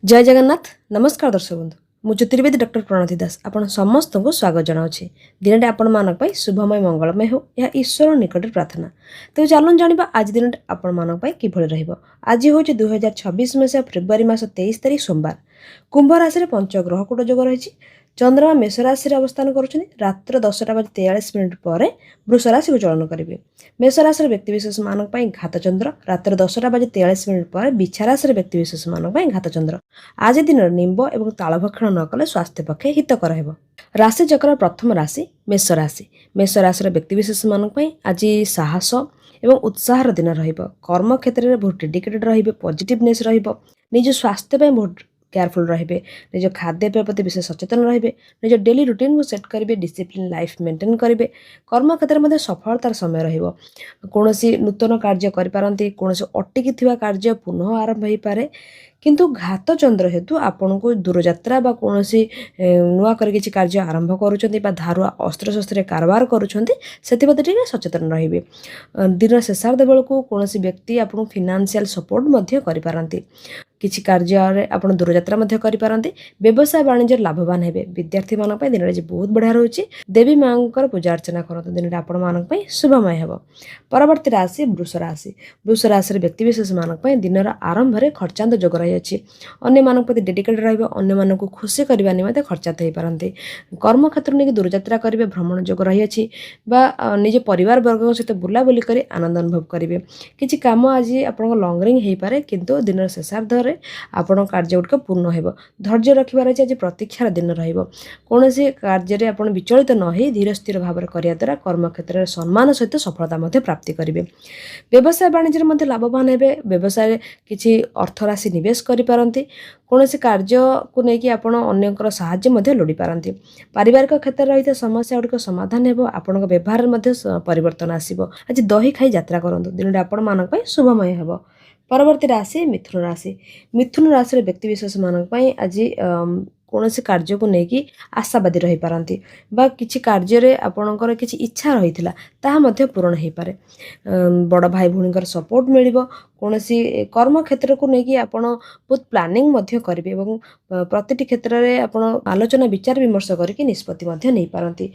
ଜୟ ଜଗନ୍ନାଥ। ନମସ୍କାର ଦର୍ଶକ ବନ୍ଧୁ, ମୁଁ ଜ୍ୟୋତିର୍ବିଦ ଡକ୍ଟର ପ୍ରଣତି ଦାସ ଆପଣ ସମସ୍ତଙ୍କୁ ସ୍ୱାଗତ ଜଣାଉଛି। ଦିନଟି ଆପଣମାନଙ୍କ ପାଇଁ ଶୁଭମୟ, ମଙ୍ଗଳମୟ ହେଉ, ଏହା ଈଶ୍ୱର ନିକଟରେ ପ୍ରାର୍ଥନା। ତେବେ ଚାଲନ୍ତୁ ଜାଣିବା ଆଜି ଦିନଟି ଆପଣମାନଙ୍କ ପାଇଁ କିଭଳି ରହିବ। ଆଜି ହେଉଛି 2026 ମସିହା ଫେବୃଆରୀ ମାସ 23 ତାରିଖ, ସୋମବାର। କୁମ୍ଭ ରାଶିରେ ପଞ୍ଚଗ୍ରହକୂଟ ଯୋଗ ରହିଛି। ଚନ୍ଦ୍ରମା ମେଷ ରାଶିରେ ଅବସ୍ଥାନ କରୁଛନ୍ତି। ରାତ୍ର 10ଟା ବାଜି 43 ମିନିଟ୍ ପରେ ବୃଷ ରାଶିକୁ ଚଳନ କରିବେ। ମେଷ ରାଶିର ବ୍ୟକ୍ତିବିଶେଷମାନଙ୍କ ପାଇଁ ଘାତଚନ୍ଦ୍ର। ରାତ୍ର 10ଟା ବାଜି 43 ମିନିଟ୍ ପରେ ବିଛା ରାଶିର ବ୍ୟକ୍ତିବିଶେଷମାନଙ୍କ ପାଇଁ ଘାତଚନ୍ଦ୍ର। ଆଜି ଦିନରେ ନିମ୍ବ ଏବଂ ତାଳ ଭକ୍ଷଣ ନ କଲେ ସ୍ୱାସ୍ଥ୍ୟ ପକ୍ଷେ ହିତକର ହେବ। ରାଶି ଚକ୍ରର ପ୍ରଥମ ରାଶି ମେଷ ରାଶି। ମେଷ ରାଶିର ବ୍ୟକ୍ତିବିଶେଷମାନଙ୍କ ପାଇଁ ଆଜି ସାହସ ଏବଂ ଉତ୍ସାହର ଦିନ ରହିବ। କର୍ମକ୍ଷେତ୍ରରେ ବହୁତ ଡେଡିକେଟେଡ୍ ରହିବେ, ପଜିଟିଭନେସ୍ ରହିବ। ନିଜ ସ୍ୱାସ୍ଥ୍ୟ ପାଇଁ ବହୁତ କେୟାରଫୁଲ୍ ରହିବେ। ନିଜ ଖାଦ୍ୟପେୟ ପ୍ରତି ବିଶେଷ ସଚେତନ ରହିବେ। ନିଜ ଡେଲି ରୁଟିନ୍କୁ ସେଟ୍ କରିବେ, ଡିସିପ୍ଲିନ୍ ଲାଇଫ୍ ମେଣ୍ଟେନ୍ କରିବେ। କର୍ମକ୍ଷେତ୍ରରେ ମଧ୍ୟ ସଫଳତାର ସମୟ ରହିବ। କୌଣସି ନୂତନ କାର୍ଯ୍ୟ କରିପାରନ୍ତି। କୌଣସି ଅଟକି ଥିବା କାର୍ଯ୍ୟ ପୁନଃ ଆରମ୍ଭ ହୋଇପାରେ। କିନ୍ତୁ ଘାତଚନ୍ଦ୍ର ହେତୁ ଆପଣଙ୍କୁ ଦୂରଯାତ୍ରା ବା କୌଣସି ନୂଆ କରି କିଛି କାର୍ଯ୍ୟ ଆରମ୍ଭ କରୁଛନ୍ତି ବା ଧାରୁଆ ଅସ୍ତ୍ରଶସ୍ତ୍ରରେ କାରବାର କରୁଛନ୍ତି, ସେଥିପ୍ରତି ଟିକେ ସଚେତନ ରହିବେ। ଦିନ ଶେଷାର୍ଦ୍ଧ ବେଳକୁ କୌଣସି ବ୍ୟକ୍ତି ଆପଣଙ୍କୁ ଫିନାନ୍ସିଆଲ ସପୋର୍ଟ ମଧ୍ୟ କରିପାରନ୍ତି। କିଛି କାର୍ଯ୍ୟରେ ଆପଣ ଦୂରଯାତ୍ରା ମଧ୍ୟ କରିପାରନ୍ତି। ବ୍ୟବସାୟ ବାଣିଜ୍ୟରେ ଲାଭବାନ ହେବେ। ବିଦ୍ୟାର୍ଥୀମାନଙ୍କ ପାଇଁ ଦିନଟି ଆଜି ବହୁତ ବଢ଼ିଆ ରହୁଛି। ଦେବୀ ମାଙ୍କର ପୂଜା ଅର୍ଚ୍ଚନା କରନ୍ତୁ। ଦିନଟି ଆପଣମାନଙ୍କ ପାଇଁ ଶୁଭମୟ ହେବ। ପରବର୍ତ୍ତୀ ରାଶି ବୃଷ ରାଶି। ବୃଷ ରାଶିର ବ୍ୟକ୍ତିବିଶେଷମାନଙ୍କ ପାଇଁ ଦିନର ଆରମ୍ଭରେ ଖର୍ଚ୍ଚାନ୍ତ ଯୋଗ ରହିଅଛି। ଅନ୍ୟମାନଙ୍କ ପ୍ରତି ଡେଡିକେଟେଡ୍ ରହିବ। ଅନ୍ୟମାନଙ୍କୁ ଖୁସି କରିବା ନିମନ୍ତେ ଖର୍ଚ୍ଚାନ୍ତ ହୋଇପାରନ୍ତି। କର୍ମକ୍ଷେତ୍ରକୁ ନେଇକି ଦୂରଯାତ୍ରା କରିବେ, ଭ୍ରମଣ ଯୋଗ ରହିଅଛି ବା ନିଜ ପରିବାର ବର୍ଗଙ୍କ ସହିତ ବୁଲାବୁଲି କରି ଆନନ୍ଦ ଅନୁଭବ କରିବେ। କିଛି କାମ ଆଜି ଆପଣଙ୍କ ଲଙ୍ଗରିଂ ହେଇପାରେ, କିନ୍ତୁ ଦିନର ଶେଷାର୍ଦ୍ଧରେ ଆପଣଙ୍କ କାର୍ଯ୍ୟ ଗୁଡ଼ିକ ପୂର୍ଣ୍ଣ ହେବ। ଧୈର୍ଯ୍ୟ ରଖିବାର ଅଛି। ଆଜି ପ୍ରତୀକ୍ଷାର ଦିନ ରହିବ। କୌଣସି କାର୍ଯ୍ୟରେ ଆପଣ ବିଚଳିତ ନ ହେଇ ଧୀର ସ୍ଥିର ଭାବରେ କରିବା ଦ୍ୱାରା କର୍ମକ୍ଷେତ୍ରରେ ସମ୍ମାନ ସହିତ ସଫଳତା ମଧ୍ୟ ପ୍ରାପ୍ତି କରିବେ। ବ୍ୟବସାୟ ବାଣିଜ୍ୟରେ ମଧ୍ୟ ଲାଭବାନ ହେବେ। ବ୍ୟବସାୟରେ କିଛି ଅର୍ଥରାଶି ନିବେଶ କରିପାରନ୍ତି। କୌଣସି କାର୍ଯ୍ୟକୁ ନେଇକି ଆପଣ ଅନ୍ୟଙ୍କର ସାହାଯ୍ୟ ମଧ୍ୟ ଲୋଡ଼ିପାରନ୍ତି। ପାରିବାରିକ କ୍ଷେତ୍ରରେ ରହିଥିବା ସମସ୍ୟା ଗୁଡ଼ିକ ସମାଧାନ ହେବ। ଆପଣଙ୍କ ବ୍ୟବହାରରେ ମଧ୍ୟ ପରିବର୍ତ୍ତନ ଆସିବ। ଆଜି ଦହି ଖାଇ ଯାତ୍ରା କରନ୍ତୁ। ଦିନଟି ଆପଣମାନଙ୍କ ପାଇଁ ଶୁଭମୟ ହେବ। ପରବର୍ତ୍ତୀ ରାଶି ମିଥୁନ ରାଶି। ମିଥୁନ ରାଶିର ବ୍ୟକ୍ତିବିଶେଷମାନଙ୍କ ପାଇଁ ଆଜି କୌଣସି କାର୍ଯ୍ୟକୁ ନେଇକି ଆଶାବାଦୀ ରହିପାରନ୍ତି ବା କିଛି କାର୍ଯ୍ୟରେ ଆପଣଙ୍କର କିଛି ଇଚ୍ଛା ରହିଥିଲା, ତାହା ମଧ୍ୟ ପୂରଣ ହୋଇପାରେ। ବଡ଼ ଭାଇ ଭଉଣୀଙ୍କର ସପୋର୍ଟ ମିଳିବ। କୌଣସି କର୍ମକ୍ଷେତ୍ରକୁ ନେଇକି ଆପଣ ବହୁତ ପ୍ଲାନିଂ ମଧ୍ୟ କରିବେ ଏବଂ ପ୍ରତିଟି କ୍ଷେତ୍ରରେ ଆପଣ ଆଲୋଚନା, ବିଚାର ବିମର୍ଶ କରିକି ନିଷ୍ପତ୍ତି ମଧ୍ୟ ନେଇପାରନ୍ତି।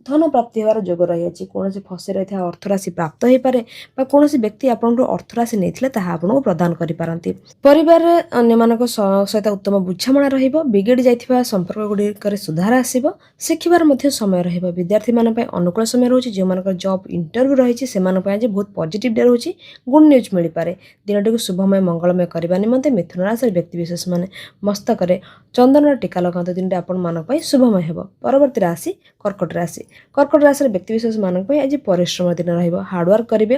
ଧନ ପ୍ରାପ୍ତି ହେବାର ଯୋଗ ରହିଅଛି। କୌଣସି ଫସି ରହିଥିବା ଅର୍ଥରାଶି ପ୍ରାପ୍ତ ହୋଇପାରେ ବା କୌଣସି ବ୍ୟକ୍ତି ଆପଣଙ୍କଠୁ ଅର୍ଥରାଶି ନେଇଥିଲେ, ତାହା ଆପଣଙ୍କୁ ପ୍ରଦାନ କରିପାରନ୍ତି। ପରିବାରରେ ଅନ୍ୟମାନଙ୍କ ସହିତ ଉତ୍ତମ ବୁଝାମଣା ରହିବ। ବିଗିଡ଼ି ଯାଇଥିବା ସମ୍ପର୍କ ଗୁଡ଼ିକରେ ସୁଧାର ଆସିବ। ଶିଖିବାର ମଧ୍ୟ ସମୟ ରହିବ। ବିଦ୍ୟାର୍ଥୀମାନଙ୍କ ପାଇଁ ଅନୁକୂଳ ସମୟ ରହୁଛି। ଯେଉଁମାନଙ୍କର ଜବ୍ ଇଣ୍ଟରଭ୍ୟୁ ରହିଛି, ସେମାନଙ୍କ ପାଇଁ ଆଜି ବହୁତ ପଜିଟିଭ୍ ଡେ ରହୁଛି। ଗୁଡ୍ ନ୍ୟୁଜ୍ ମିଳିପାରେ। ଦିନଟିକୁ ଶୁଭମୟ, ମଙ୍ଗଳମୟ କରିବା ନିମନ୍ତେ ମିଥୁନ ରାଶିର ବ୍ୟକ୍ତିବିଶେଷମାନେ ମସ୍ତକରେ ଚନ୍ଦନର ଟୀକା ଲଗାନ୍ତୁ। ଦିନଟି ଆପଣମାନଙ୍କ ପାଇଁ ଶୁଭମୟ ହେବ। ପରବର୍ତ୍ତୀ ରାଶି କର୍କଟ ରାଶି। କର୍କଟ ରାଶିର ବ୍ୟକ୍ତିବିଶେଷମାନଙ୍କ ପାଇଁ ଆଜି ପରିଶ୍ରମ ଦିନ ରହିବ। ହାର୍ଡ଼ୱାର୍କ କରିବେ।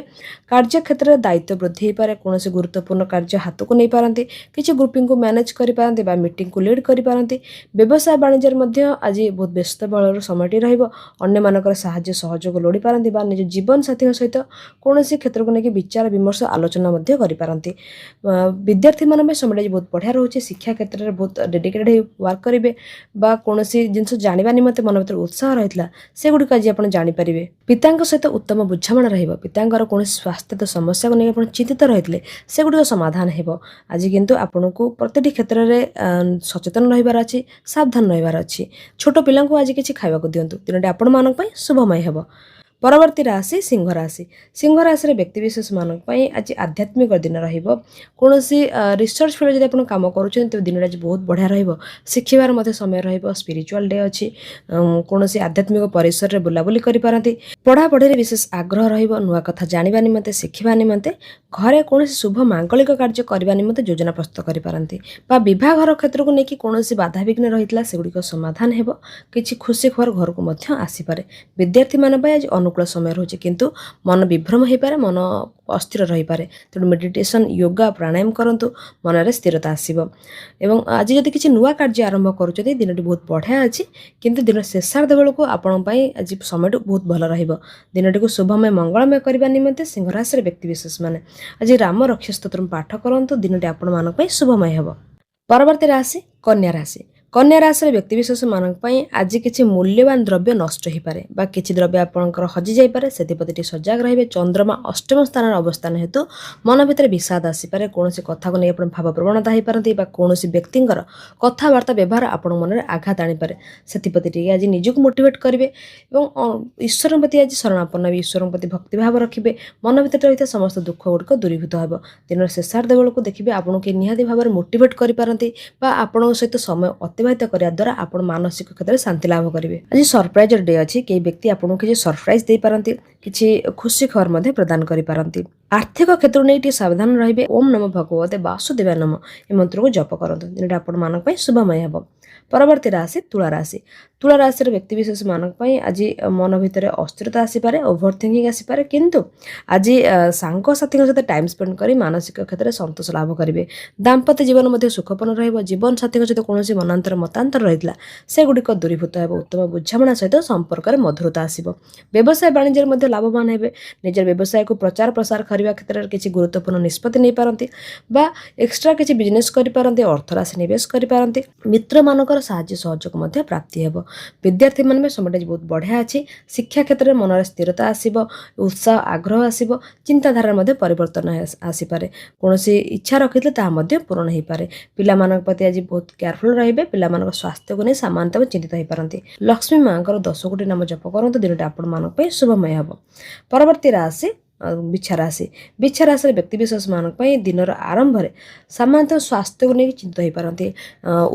କାର୍ଯ୍ୟକ୍ଷେତ୍ରରେ ଦାୟିତ୍ୱ ବୃଦ୍ଧି ହୋଇପାରେ। କୌଣସି ଗୁରୁତ୍ୱପୂର୍ଣ୍ଣ କାର୍ଯ୍ୟ ହାତକୁ ନେଇପାରନ୍ତି। କିଛି ଗ୍ରୁପିଂକୁ ମ୍ୟାନେଜ୍ କରିପାରନ୍ତି ବା ମିଟିଂକୁ ଲିଡ୍ କରିପାରନ୍ତି। ବ୍ୟବସାୟ ବାଣିଜ୍ୟରେ ମଧ୍ୟ ଆଜି ବହୁତ ବ୍ୟସ୍ତବହୁଳ ସମୟଟି ରହିବ। ଅନ୍ୟମାନଙ୍କର ସାହାଯ୍ୟ ସହଯୋଗ ଲୋଡ଼ିପାରନ୍ତି ବା ନିଜ ଜୀବନସାଥୀଙ୍କ ସହିତ କୌଣସି କ୍ଷେତ୍ରକୁ ନେଇକି ବିଚାର ବିମର୍ଶ, ଆଲୋଚନା ମଧ୍ୟ କରିପାରନ୍ତି। ବିଦ୍ୟାର୍ଥୀମାନଙ୍କ ପାଇଁ ସମୟଟି ଆଜି ବହୁତ ବଢ଼ିଆ ରହୁଛି। ଶିକ୍ଷା କ୍ଷେତ୍ରରେ ବହୁତ ଡେଡିକେଟେଡ୍ ହେଇ ୱାର୍କ କରିବେ ବା କୌଣସି ଜିନିଷ ଜାଣିବା ନିମନ୍ତେ ମନ ଭିତରେ ଉତ୍ସାହ ରହିଥିଲା, ସେଗୁଡ଼ିକ ଆଜି ଆପଣ ଜାଣିପାରିବେ। ପିତାଙ୍କ ସହିତ ଉତ୍ତମ ବୁଝାମଣା ରହିବ। ପିତାଙ୍କର କୌଣସି ସ୍ୱାସ୍ଥ୍ୟଗତ ସମସ୍ୟାକୁ ନେଇ ଆପଣ ଚିନ୍ତିତ ରହିଥିଲେ, ସେଗୁଡ଼ିକ ସମାଧାନ ହେବ। ଆଜି କିନ୍ତୁ ଆପଣଙ୍କୁ ପ୍ରତିଟି କ୍ଷେତ୍ରରେ ସଚେତନ ରହିବାର ଅଛି, ସାବଧାନ ରହିବାର ଅଛି। ଛୋଟ ପିଲାଙ୍କୁ ଆଜି କିଛି ଖାଇବାକୁ ଦିଅନ୍ତୁ। ଦିନଟି ଆପଣମାନଙ୍କ ପାଇଁ ଶୁଭମୟ ହେବ। ପରବର୍ତ୍ତୀ ରାଶି ସିଂହ ରାଶି। ସିଂହ ରାଶିର ବ୍ୟକ୍ତିବିଶେଷମାନଙ୍କ ପାଇଁ ଆଜି ଆଧ୍ୟାତ୍ମିକ ଦିନ ରହିବ। କୌଣସି ରିସର୍ଚ୍ଚ ଫିଲ୍ଡରେ ଯଦି ଆପଣ କାମ କରୁଛନ୍ତି, ତେବେ ଦିନଟା ଆଜି ବହୁତ ବଢ଼ିଆ ରହିବ। ଶିଖିବାର ମଧ୍ୟ ସମୟ ରହିବ। ସ୍ପିରିଚୁଆଲ ଡେ ଅଛି। କୌଣସି ଆଧ୍ୟାତ୍ମିକ ପରିସରରେ ବୁଲାବୁଲି କରିପାରନ୍ତି। ପଢ଼ାପଢ଼ିରେ ବିଶେଷ ଆଗ୍ରହ ରହିବ। ନୂଆ କଥା ଜାଣିବା ନିମନ୍ତେ, ଶିଖିବା ନିମନ୍ତେ, ଘରେ କୌଣସି ଶୁଭ ମାଙ୍ଗଳିକ କାର୍ଯ୍ୟ କରିବା ନିମନ୍ତେ ଯୋଜନା ପ୍ରସ୍ତୁତ କରିପାରନ୍ତି ବା ବିବାହଘର କ୍ଷେତ୍ରକୁ ନେଇକି କୌଣସି ବାଧାବିଘ୍ନ ରହିଥିଲା, ସେଗୁଡ଼ିକ ସମାଧାନ ହେବ। କିଛି ଖୁସି ଖବର ଘରକୁ ମଧ୍ୟ ଆସିପାରେ। ବିଦ୍ୟାର୍ଥୀମାନଙ୍କ ପାଇଁ ଆଜି ଅନୁକୂଳ ସମୟ ରହୁଛି, କିନ୍ତୁ ମନ ବିଭ୍ରମ ହୋଇପାରେ, ମନ ଅସ୍ଥିର ରହିପାରେ। ତେଣୁ ମେଡ଼ିଟେସନ୍, ୟୋଗା, ପ୍ରାଣାୟାମ କରନ୍ତୁ, ମନରେ ସ୍ଥିରତା ଆସିବ। ଏବଂ ଆଜି ଯଦି କିଛି ନୂଆ କାର୍ଯ୍ୟ ଆରମ୍ଭ କରୁଛନ୍ତି, ଦିନଟି ବହୁତ ବଢ଼ିଆ ଅଛି, କିନ୍ତୁ ଦିନ ଶେଷାର୍ଦ୍ଧ ବେଳକୁ ଆପଣଙ୍କ ପାଇଁ ଆଜି ସମୟଟି ବହୁତ ଭଲ ରହିବ। ଦିନଟିକୁ ଶୁଭମୟ, ମଙ୍ଗଳମୟ କରିବା ନିମନ୍ତେ ସିଂହରାଶିର ବ୍ୟକ୍ତିବିଶେଷମାନେ ଆଜି ରାମ ରକ୍ଷା ସ୍ତୋତ୍ର ପାଠ କରନ୍ତୁ। ଦିନଟି ଆପଣମାନଙ୍କ ପାଇଁ ଶୁଭମୟ ହେବ। ପରବର୍ତ୍ତୀ ରାଶି କନ୍ୟା ରାଶି। କନ୍ୟା ରାଶିର ବ୍ୟକ୍ତିବିଶେଷମାନଙ୍କ ପାଇଁ ଆଜି କିଛି ମୂଲ୍ୟବାନ ଦ୍ରବ୍ୟ ନଷ୍ଟ ହୋଇପାରେ ବା କିଛି ଦ୍ରବ୍ୟ ଆପଣଙ୍କର ହଜି ଯାଇପାରେ, ସେଥିପ୍ରତି ଟିକେ ସଜାଗ ରହିବେ। ଚନ୍ଦ୍ରମା ଅଷ୍ଟମ ସ୍ଥାନରେ ଅବସ୍ଥାନ ହେତୁ ମନ ଭିତରେ ବିଷାଦ ଆସିପାରେ। କୌଣସି କଥାକୁ ନେଇ ଆପଣ ଭାବପ୍ରବଣତା ହୋଇପାରନ୍ତି ବା କୌଣସି ବ୍ୟକ୍ତିଙ୍କର କଥାବାର୍ତ୍ତା ବ୍ୟବହାର ଆପଣଙ୍କ ମନରେ ଆଘାତ ଆଣିପାରେ। ସେଥିପ୍ରତି ଟିକେ ଆଜି ନିଜକୁ ମୋଟିଭେଟ୍ କରିବେ ଏବଂ ଈଶ୍ୱରଙ୍କ ପ୍ରତି ଆଜି ଶରଣାପନ୍ନ ହେବେ। ଈଶ୍ୱରଙ୍କ ପ୍ରତି ଭକ୍ତିଭାବ ରଖିବେ। ମନ ଭିତରେ ରହିଥିବା ସମସ୍ତ ଦୁଃଖ ଗୁଡ଼ିକ ଦୂରୀଭୂତ ହେବ। ଦିନର ଶେଷାର୍ଦ୍ଧ ବେଳକୁ ଦେଖିବେ ଆପଣଙ୍କୁ କେହି ନିହାତି ଭାବରେ ମୋଟିଭେଟ୍ କରିପାରନ୍ତି ବା ଆପଣଙ୍କ ସହିତ ସମୟ ଅତିବାହିତ କରିବା ଦ୍ୱାରା ଆପଣ ମାନସିକ କ୍ଷେତ୍ରରେ ଶାନ୍ତି ଲାଭ କରିବେ। ଆଜି ସରପ୍ରାଇଜର ଡେ ଅଛି। କେହି ବ୍ୟକ୍ତି ଆପଣଙ୍କୁ କିଛି ସରପ୍ରାଇଜ ଦେଇପାରନ୍ତି, କିଛି ଖୁସି ଖବର ମଧ୍ୟ ପ୍ରଦାନ କରିପାରନ୍ତି। ଆର୍ଥିକ କ୍ଷେତ୍ରକୁ ନେଇ ଟିକେ ସାବଧାନ ରହିବେ। ଓମ୍ ନମୋ ଭଗବତେ ବାସୁଦେବାୟ ନମଃ ଏ ମନ୍ତ୍ରକୁ ଜପ କରନ୍ତୁ। ଦିନଟା ଆପଣମାନଙ୍କ ପାଇଁ ଶୁଭମୟ ହେବ। ପରବର୍ତ୍ତୀ ରାଶି ତୁଳା ରାଶି। ତୁଳା ରାଶିର ବ୍ୟକ୍ତିବିଶେଷମାନଙ୍କ ପାଇଁ ଆଜି ମନ ଭିତରେ ଅସ୍ଥିରତା ଆସିପାରେ, ଓଭର ଥିଙ୍କିଂ ଆସିପାରେ, କିନ୍ତୁ ଆଜି ସାଙ୍ଗସାଥୀଙ୍କ ସହିତ ଟାଇମ୍ ସ୍ପେଣ୍ଡ କରି ମାନସିକ କ୍ଷେତ୍ରରେ ସନ୍ତୋଷ ଲାଭ କରିବେ। ଦାମ୍ପତ୍ୟ ଜୀବନ ମଧ୍ୟ ସୁଖପୂର୍ଣ୍ଣ ରହିବ। ଜୀବନ ସାଥୀଙ୍କ ସହିତ କୌଣସି ମନାନ୍ତର ମତାନ୍ତର ରହିଥିଲା, ସେଗୁଡ଼ିକ ଦୂରୀଭୂତ ହେବ। ଉତ୍ତମ ବୁଝାମଣା ସହିତ ସମ୍ପର୍କରେ ମଧୁରତା ଆସିବ। ବ୍ୟବସାୟ ବାଣିଜ୍ୟରେ ମଧ୍ୟ ଲାଭବାନ ହେବେ। ନିଜର ବ୍ୟବସାୟକୁ ପ୍ରଚାର ପ୍ରସାର କରିବା କ୍ଷେତ୍ରରେ କିଛି ଗୁରୁତ୍ୱପୂର୍ଣ୍ଣ ନିଷ୍ପତ୍ତି ନେଇପାରନ୍ତି ବା ଏକ୍ସଟ୍ରା କିଛି ବିଜନେସ୍ କରିପାରନ୍ତି, ଅର୍ଥରାଶି ନିବେଶ କରିପାରନ୍ତି। ମିତ୍ରମାନଙ୍କର ସାହାଯ୍ୟ ସହଯୋଗ ମଧ୍ୟ ପ୍ରାପ୍ତି ହେବ। ବିଦ୍ୟାର୍ଥୀମାନେ ବି ସମୟଟା ଆଜି ବହୁତ ବଢ଼ିଆ ଅଛି। ଶିକ୍ଷା କ୍ଷେତ୍ରରେ ମନରେ ସ୍ଥିରତା ଆସିବ, ଉତ୍ସାହ ଆଗ୍ରହ ଆସିବ, ଚିନ୍ତାଧାରାରେ ମଧ୍ୟ ପରିବର୍ତ୍ତନ ଆସିପାରେ। କୌଣସି ଇଚ୍ଛା ରଖିଥିଲେ ତାହା ମଧ୍ୟ ପୂରଣ ହୋଇପାରେ। ପିଲାମାନଙ୍କ ପ୍ରତି ଆଜି ବହୁତ କେୟାରଫୁଲ୍ ରହିବେ। ପିଲାମାନଙ୍କ ସ୍ୱାସ୍ଥ୍ୟକୁ ନେଇ ସାମାନ୍ୟତଃ ଚିନ୍ତିତ ହୋଇପାରନ୍ତି। ଲକ୍ଷ୍ମୀ ମାଙ୍କର 10 କୋଟି ନାମ ଜପ କରନ୍ତୁ। ଦିନଟା ଆପଣମାନଙ୍କ ପାଇଁ ଶୁଭମୟ ହେବ। ପରବର୍ତ୍ତୀ ରାଶି ବିଛା ରାଶି। ବିଛା ରାଶିର ବ୍ୟକ୍ତିବିଶେଷମାନଙ୍କ ପାଇଁ ଦିନର ଆରମ୍ଭରେ ସାମାନ୍ୟତଃ ସ୍ୱାସ୍ଥ୍ୟକୁ ନେଇକି ଚିନ୍ତିତ ହୋଇପାରନ୍ତି।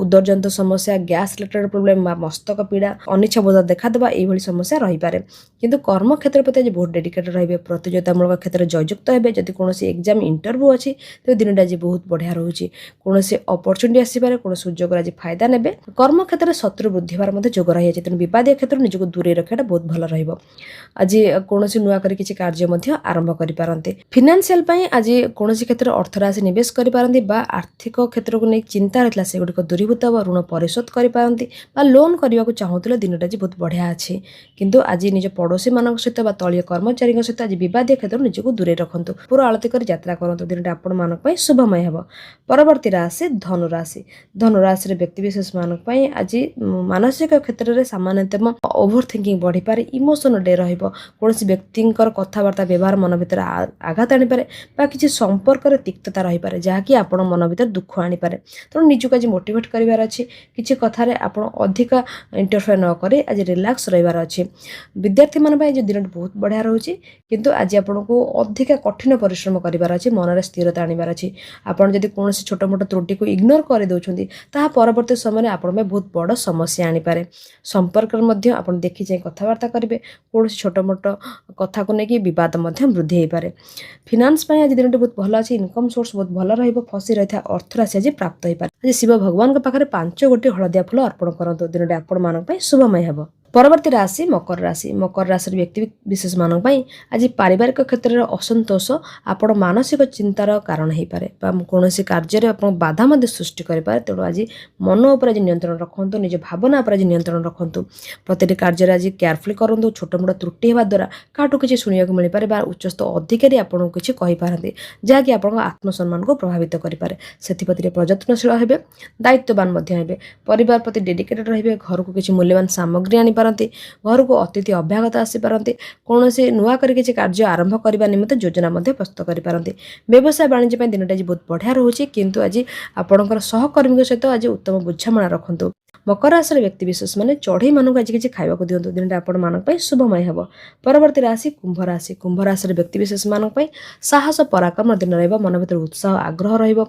ଉଦରଜନିତ ସମସ୍ୟା, ଗ୍ୟାସ୍ ରିଲେଟେଡ୍ ପ୍ରୋବ୍ଲେମ୍ ବା ମସ୍ତକ ପୀଡ଼ା, ଅନିଚ୍ଛା ବୋଧ ଦେଖାଦେବା, ଏଇଭଳି ସମସ୍ୟା ରହିପାରେ। କିନ୍ତୁ କର୍ମକ୍ଷେତ୍ର ପ୍ରତି ଆଜି ବହୁତ ଡେଡିକେଟେଡ୍ ରହିବେ। ପ୍ରତିଯୋଗିତାମୂଳକ କ୍ଷେତ୍ରରେ ଜୟଯୁକ୍ତ ହେବେ। ଯଦି କୌଣସି ଏକ୍ଜାମ୍ ଇଣ୍ଟରଭ୍ୟୁ ଅଛି, ତେବେ ଦିନଟା ଆଜି ବହୁତ ବଢ଼ିଆ ରହୁଛି। କୌଣସି ଅପରଚ୍ୟୁନିଟି ଆସିପାରେ, କୌଣସି ସୁଯୋଗର ଆଜି ଫାଇଦା ନେବେ। କର୍ମକ୍ଷେତ୍ରରେ ଶତ୍ରୁ ବୃଦ୍ଧି ହେବାର ମଧ୍ୟ ଯୋଗ ରହିଛି, ତେଣୁ ବିବାଦୀୟ କ୍ଷେତ୍ରରୁ ନିଜକୁ ଦୂରେଇ ରଖିବାଟା ବହୁତ ଭଲ ରହିବ। ଆଜି କୌଣସି ନୂଆ କରି କିଛି କାର୍ଯ୍ୟ ମଧ୍ୟ ଆରମ୍ଭ କରିପାରନ୍ତି। ଫିନାନ୍ସିଆଲ ପାଇଁ ଆଜି କୌଣସି କ୍ଷେତ୍ରରେ ଅର୍ଥରାଶି ନିବେଶ କରିପାରନ୍ତି ବା ଆର୍ଥିକ କ୍ଷେତ୍ରକୁ ନେଇ ଚିନ୍ତା ରହିଥିଲା, ସେଗୁଡ଼ିକ ଦୂରୀଭୂତ ହେବ। ଋଣ ପରିଶୋଧ କରିପାରନ୍ତି ବା ଲୋନ୍ କରିବାକୁ ଚାହୁଁଥିଲେ ଦିନଟା ଆଜି ବହୁତ ବଢ଼ିଆ ଅଛି। କିନ୍ତୁ ଆଜି ନିଜ ପଡ଼ୋଶୀମାନଙ୍କ ସହିତ ବା ତଳୀୟ କର୍ମଚାରୀଙ୍କ ସହିତ ଆଜି ବିବାଦୀୟ କ୍ଷେତ୍ରରୁ ନିଜକୁ ଦୂରେଇ ରଖନ୍ତୁ। ପୁରା ଆଳତି କରି ଯାତ୍ରା କରନ୍ତୁ। ଦିନଟା ଆପଣମାନଙ୍କ ପାଇଁ ଶୁଭମୟ ହେବ। ପରବର୍ତ୍ତୀ ରାଶି ଧନୁ ରାଶି। ଧନୁ ରାଶିର ବ୍ୟକ୍ତିବିଶେଷମାନଙ୍କ ପାଇଁ ଆଜି ମାନସିକ କ୍ଷେତ୍ରରେ ସାମାନ୍ୟତମ ଓଭର ଥିଙ୍କିଂ ବଢ଼ିପାରେ। ଇମୋସନ ଡେ ରହିବ। କୌଣସି ବ୍ୟକ୍ତିଙ୍କର କଥାବାର୍ତ୍ତା ବ୍ୟବହାର ମନ ଭିତରେ ଆଘାତ ଆଣିପାରେ ବା କିଛି ସମ୍ପର୍କରେ ତିକ୍ତତା ରହିପାରେ, ଯାହାକି ଆପଣ ମନ ଭିତରେ ଦୁଃଖ ଆଣିପାରେ। ତେଣୁ ନିଜକୁ ଆଜି ମୋଟିଭେଟ୍ କରିବାର ଅଛି। କିଛି କଥାରେ ଆପଣ ଅଧିକା ଇଣ୍ଟରଫେୟାର ନ କରି ଆଜି ରିଲାକ୍ସ ରହିବାର ଅଛି। ବିଦ୍ୟାର୍ଥୀମାନଙ୍କ ପାଇଁ ଆଜି ଦିନଟି ବହୁତ ବଢ଼ିଆ ରହୁଛି, କିନ୍ତୁ ଆଜି ଆପଣଙ୍କୁ ଅଧିକା କଠିନ ପରିଶ୍ରମ କରିବାର ଅଛି। ମନରେ ସ୍ଥିରତା ଆଣିବାର ଅଛି। ଆପଣ ଯଦି କୌଣସି ଛୋଟ ମୋଟ ତ୍ରୁଟିକୁ ଇଗ୍ନୋର କରିଦେଉଛନ୍ତି, ତାହା ପରବର୍ତ୍ତୀ ସମୟରେ ଆପଣଙ୍କ ପାଇଁ ବହୁତ ବଡ଼ ସମସ୍ୟା ଆଣିପାରେ। ସମ୍ପର୍କରେ ମଧ୍ୟ ଆପଣ ଦେଖି ଚାହିଁ କଥାବାର୍ତ୍ତା କରିବେ। କୌଣସି ଛୋଟ ମୋଟ କଥାକୁ ନେଇକି ବିବାଦ ମଧ୍ୟ ବୃଦ୍ଧି ହୋଇପାରେ। ଫିନାନ୍ସ ପାଇଁ ଆଜି ଦିନଟି ବହୁତ ଭଲ ଅଛି। ଇନକମ୍ ସୋର୍ସ ବହୁତ ଭଲ ରହିବ। ଫସି ରହିଥିବା ଅର୍ଥରାଶି ଆଜି ପ୍ରାପ୍ତ ହୋଇପାରେ। ଆଜି ଶିବ ଭଗବାନଙ୍କ ପାଖରେ 5 ଗୋଟି ହଳଦିଆ ଫୁଲ ଅର୍ପଣ କରନ୍ତୁ। ଦିନଟି ଆପଣମାନଙ୍କ ପାଇଁ ଶୁଭମୟ ହେବ। ପରବର୍ତ୍ତୀ ରାଶି ମକର ରାଶି। ମକର ରାଶିର ବ୍ୟକ୍ତି ବିଶେଷମାନଙ୍କ ପାଇଁ ଆଜି ପାରିବାରିକ କ୍ଷେତ୍ରରେ ଅସନ୍ତୋଷ ଆପଣ ମାନସିକ ଚିନ୍ତାର କାରଣ ହୋଇପାରେ ବା କୌଣସି କାର୍ଯ୍ୟରେ ଆପଣଙ୍କୁ ବାଧା ମଧ୍ୟ ସୃଷ୍ଟି କରିପାରେ। ତେଣୁ ଆଜି ମନ ଉପରେ ଆଜି ନିୟନ୍ତ୍ରଣ ରଖନ୍ତୁ। ନିଜ ଭାବନା ଉପରେ ଆଜି ନିୟନ୍ତ୍ରଣ ରଖନ୍ତୁ। ପ୍ରତିଟି କାର୍ଯ୍ୟରେ ଆଜି କେୟାରଫୁଲି କରନ୍ତୁ। ଛୋଟ ମୋଟ ତ୍ରୁଟି ହେବା ଦ୍ୱାରା କାହାଠୁ କିଛି ଶୁଣିବାକୁ ମିଳିପାରେ ବା ଉଚ୍ଚସ୍ଥ ଅଧିକାରୀ ଆପଣଙ୍କୁ କିଛି କହିପାରନ୍ତି, ଯାହାକି ଆପଣଙ୍କ ଆତ୍ମସମ୍ମାନକୁ ପ୍ରଭାବିତ କରିପାରେ। ସେଥିପ୍ରତି ଟିକେ ପ୍ରଯତ୍ନଶୀଳ ହେବେ, ଦାୟିତ୍ୱବାନ ମଧ୍ୟ ହେବେ। ପରିବାର ପ୍ରତି ଡେଡିକେଟେଡ୍ ରହିବେ। ଘରକୁ କିଛି ମୂଲ୍ୟବାନ ସାମଗ୍ରୀ ଆଣିପାରନ୍ତି। ଘରକୁ ଅତିଥି ଅଭ୍ୟାଗତ ଆସିପାରନ୍ତି। କୌଣସି ନୂଆ କରି କିଛି କାର୍ଯ୍ୟ ଆରମ୍ଭ କରିବା ନିମନ୍ତେ ଯୋଜନା ମଧ୍ୟ ପ୍ରସ୍ତୁତ କରିପାରନ୍ତି। ବ୍ୟବସାୟ ବାଣିଜ୍ୟ ପାଇଁ ଦିନଟି ଆଜି ବହୁତ ବଢ଼ିଆ ରହୁଛି, କିନ୍ତୁ ଆଜି ଆପଣଙ୍କର ସହକର୍ମୀଙ୍କ ସହିତ ଆଜି ଉତ୍ତମ ବୁଝାମଣା ରଖନ୍ତୁ। ମକର ରାଶିର ବ୍ୟକ୍ତି ବିଶେଷ ମାନେ ଚଢ଼େଇମାନଙ୍କୁ ଆଜି କିଛି ଖାଇବାକୁ ଦିଅନ୍ତୁ। ଦିନଟା ଆପଣମାନଙ୍କ ପାଇଁ ଶୁଭମୟ ହେବ। ପରବର୍ତ୍ତୀ ରାଶି କୁମ୍ଭ ରାଶି। କୁମ୍ଭ ରାଶିର ବ୍ୟକ୍ତି ବିଶେଷମାନଙ୍କ ପାଇଁ ସାହସ ପରାକ୍ରମ ଦିନ ରହିବ। ମନ ଭିତରେ ଉତ୍ସାହ ଆଗ୍ରହ ରହିବ।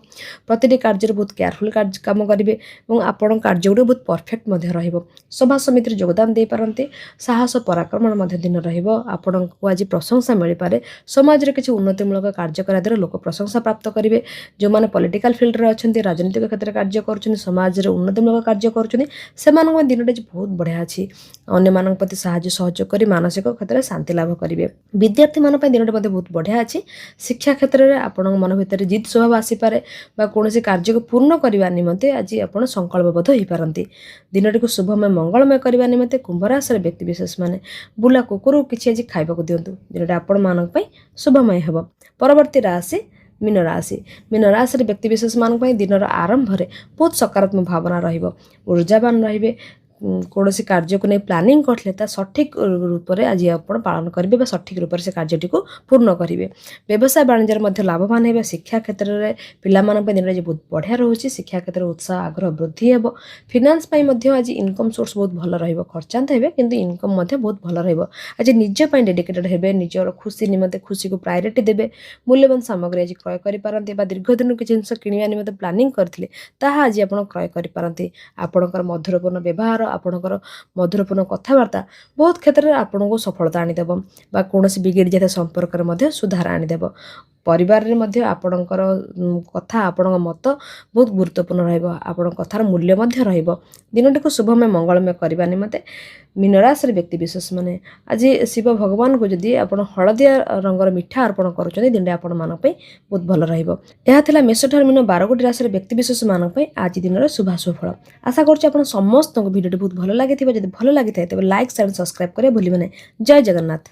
ପ୍ରତିଟି କାର୍ଯ୍ୟରେ ବହୁତ କେୟାରଫୁଲ୍ କାର୍ଯ୍ୟ କାମ କରିବେ ଏବଂ ଆପଣଙ୍କ କାର୍ଯ୍ୟ ଗୁଡ଼ିକ ବହୁତ ପରଫେକ୍ଟ ମଧ୍ୟ ରହିବ। ସଭା ସମିତିରେ ଯୋଗଦାନ ଦେଇପାରନ୍ତି। ସାହସ ପରାକ୍ରମର ମଧ୍ୟ ଦିନ ରହିବ। ଆପଣଙ୍କୁ ଆଜି ପ୍ରଶଂସା ମିଳିପାରେ। ସମାଜରେ କିଛି ଉନ୍ନତିମୂଳକ କାର୍ଯ୍ୟ କରିବା ଦ୍ୱାରା ଲୋକ ପ୍ରଶଂସା ପ୍ରାପ୍ତ କରିବେ। ଯେଉଁମାନେ ପଲିଟିକାଲ ଫିଲ୍ଡରେ ଅଛନ୍ତି, ରାଜନୈତିକ କ୍ଷେତ୍ରରେ କାର୍ଯ୍ୟ କରୁଛନ୍ତି, ସମାଜରେ ଉନ୍ନତିମୂଳକ କାର୍ଯ୍ୟ କରୁଛନ୍ତି, ସେମାନଙ୍କ ପାଇଁ ଦିନଟି ଆଜି ବହୁତ ବଢ଼ିଆ ଅଛି। ଅନ୍ୟମାନଙ୍କ ପ୍ରତି ସାହାଯ୍ୟ ସହଯୋଗ କରି ମାନସିକ କ୍ଷେତ୍ରରେ ଶାନ୍ତି ଲାଭ କରିବେ। ବିଦ୍ୟାର୍ଥୀମାନଙ୍କ ପାଇଁ ଦିନଟି ମଧ୍ୟ ବହୁତ ବଢ଼ିଆ ଅଛି। ଶିକ୍ଷା କ୍ଷେତ୍ରରେ ଆପଣଙ୍କ ମନ ଭିତରେ ଜିଦ୍ ସ୍ୱଭାବ ଆସିପାରେ ବା କୌଣସି କାର୍ଯ୍ୟକୁ ପୂର୍ଣ୍ଣ କରିବା ନିମନ୍ତେ ଆଜି ଆପଣ ସଂକଳ୍ପବଦ୍ଧ ହୋଇପାରନ୍ତି। ଦିନଟିକୁ ଶୁଭମୟ ମଙ୍ଗଳମୟ କରିବା ନିମନ୍ତେ କୁମ୍ଭ ରାଶିର ବ୍ୟକ୍ତିବିଶେଷମାନେ ବୁଲା କୁକୁରକୁ କିଛି ଆଜି ଖାଇବାକୁ ଦିଅନ୍ତୁ। ଦିନଟି ଆପଣମାନଙ୍କ ପାଇଁ ଶୁଭମୟ ହେବ। ପରବର୍ତ୍ତୀ ରାଶି ମୀନ ରାଶି। ମୀନ ରାଶିରେ ବ୍ୟକ୍ତିବିଶେଷମାନଙ୍କ ପାଇଁ ଦିନର ଆରମ୍ଭରେ ବହୁତ ସକାରାତ୍ମକ ଭାବନା ରହିବ, ଉର୍ଜାବାନ ରହିବେ। କୌଣସି କାର୍ଯ୍ୟକୁ ନେଇ ପ୍ଲାନିଂ କରିଥିଲେ, ତା ସଠିକ୍ ରୂପରେ ଆଜି ଆପଣ ପାଳନ କରିବେ ବା ସଠିକ୍ ରୂପରେ ସେ କାର୍ଯ୍ୟଟିକୁ ପୂର୍ଣ୍ଣ କରିବେ। ବ୍ୟବସାୟ ବାଣିଜ୍ୟରେ ମଧ୍ୟ ଲାଭବାନ ହେବେ। ଶିକ୍ଷା କ୍ଷେତ୍ରରେ ପିଲାମାନଙ୍କ ପାଇଁ ଦିନଟି ଆଜି ବହୁତ ବଢ଼ିଆ ରହୁଛି। ଶିକ୍ଷା କ୍ଷେତ୍ରରେ ଉତ୍ସାହ, ଆଗ୍ରହ ବୃଦ୍ଧି ହେବ। ଫିନାନ୍ସ ପାଇଁ ମଧ୍ୟ ଆଜି ଇନକମ୍ ସୋର୍ସ ବହୁତ ଭଲ ରହିବ। ଖର୍ଚ୍ଚାନ୍ତ ହେବେ, କିନ୍ତୁ ଇନକମ୍ ମଧ୍ୟ ବହୁତ ଭଲ ରହିବ। ଆଜି ନିଜ ପାଇଁ ଡେଡିକେଟେଡ୍ ହେବେ। ନିଜର ଖୁସି ନିମନ୍ତେ ଖୁସିକୁ ପ୍ରାୟୋରିଟି ଦେବେ। ମୂଲ୍ୟବାନ ସାମଗ୍ରୀ ଆଜି କ୍ରୟ କରିପାରନ୍ତି ବା ଦୀର୍ଘ ଦିନରୁ କିଛି ଜିନିଷ କିଣିବା ନିମନ୍ତେ ପ୍ଲାନିଂ କରିଥିଲେ, ତାହା ଆଜି ଆପଣ କ୍ରୟ କରିପାରନ୍ତି। ଆପଣଙ୍କର ମଧୁରପୂର୍ଣ୍ଣ ବ୍ୟବହାର, ଆପଣଙ୍କର ମଧୁରପୂର୍ଣ୍ଣ କଥାବାର୍ତ୍ତା ବହୁତ କ୍ଷେତ୍ରରେ ଆପଣଙ୍କୁ ସଫଳତା ଆଣିଦେବ ବା କୌଣସି ବିଗିଡ଼ି ଯାଇଥିବା ସମ୍ପର୍କରେ ମଧ୍ୟ ସୁଧାର ଆଣିଦେବ। ପରିବାରରେ ମଧ୍ୟ ଆପଣଙ୍କର କଥା, ଆପଣଙ୍କ ମତ ବହୁତ ଗୁରୁତ୍ୱପୂର୍ଣ୍ଣ ରହିବ। ଆପଣଙ୍କ କଥାର ମୂଲ୍ୟ ମଧ୍ୟ ରହିବ। ଦିନଟିକୁ ଶୁଭମୟ ମଙ୍ଗଳମୟ କରିବା ନିମନ୍ତେ ମୀନରାଶିର ବ୍ୟକ୍ତି ବିଶେଷ ମାନେ ଆଜି ଶିବ ଭଗବାନଙ୍କୁ ଯଦି ଆପଣ ହଳଦିଆ ରଙ୍ଗର ମିଠା ଅର୍ପଣ କରୁଛନ୍ତି, ଦିନଟି ଆପଣମାନଙ୍କ ପାଇଁ ବହୁତ ଭଲ ରହିବ। ଏହା ଥିଲା ମେଷଠାରୁ ମୀନ 12 ଗୋଟି ରାଶିର ବ୍ୟକ୍ତି ବିଶେଷମାନଙ୍କ ପାଇଁ ଆଜି ଦିନର ଶୁଭାଶୁଭ ଫଳ। ଆଶା କରୁଛି ଆପଣ ସମସ୍ତଙ୍କୁ ଭିଡ଼ିଓଟି ବହୁତ ଭଲ ଲାଗିଥିବ। ଯଦି ଭଲ ଲାଗିଥାଏ, ତେବେ ଲାଇକ୍, ସେୟାର, ସବସ୍କ୍ରାଇବ୍ କରିବା ଭୁଲିବେ ନାହିଁ। ଜୟ ଜଗନ୍ନାଥ।